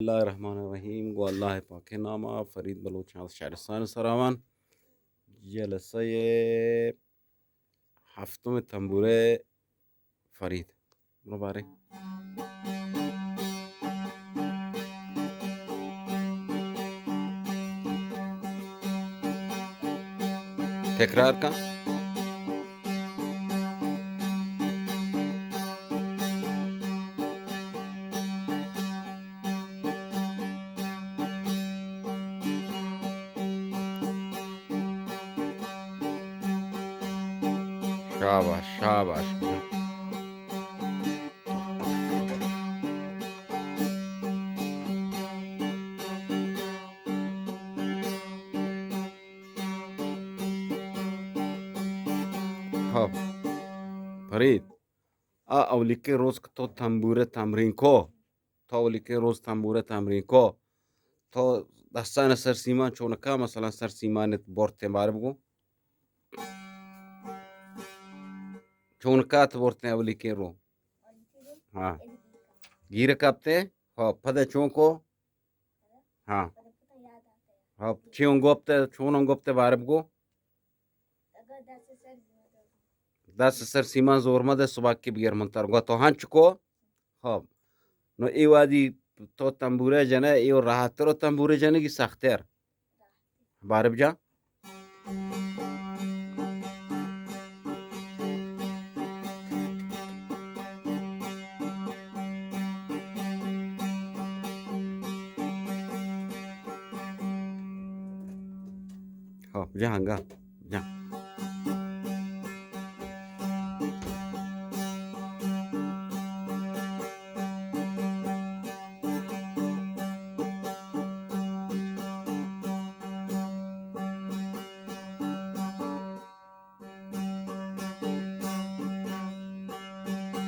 اللہ الرحمن الرحیم۔ گو اللہ پاک ناما۔ فرید بلوچ از شہرستان سراوان۔ جلسہ ہفتم تنبورہ فرید۔ برو بارے۔ تکرار کن۔ شاباش، شاباش۔ خب، فرید، آ اولیکیں روز کہ تو تنبورہ تمرین کو، تو اولیکیں روز تنبورہ تمرین کو، تو دستان سر سیمان چونکا، مثلاً سر سیمان برتیں بارے بگو۔ چونکا تو برتیں اولیکیں رو؟ ہاں۔ گیر کپتے؟ ہاں، پدا چون کو؟ ہاں۔ ہاں، چیون گپتے، چونون گپتے بارے بگو؟ دست سر سیمان زور مدے، صبح کہ بگر من تر گو تو ہنچ کو۔ خب۔ نو اے وادی تو تنبورہ جنے، اے راحت تر تنبورہ جنے کہ سخت تر؟ بارے بجا۔ ہاں، جا انگا، جا۔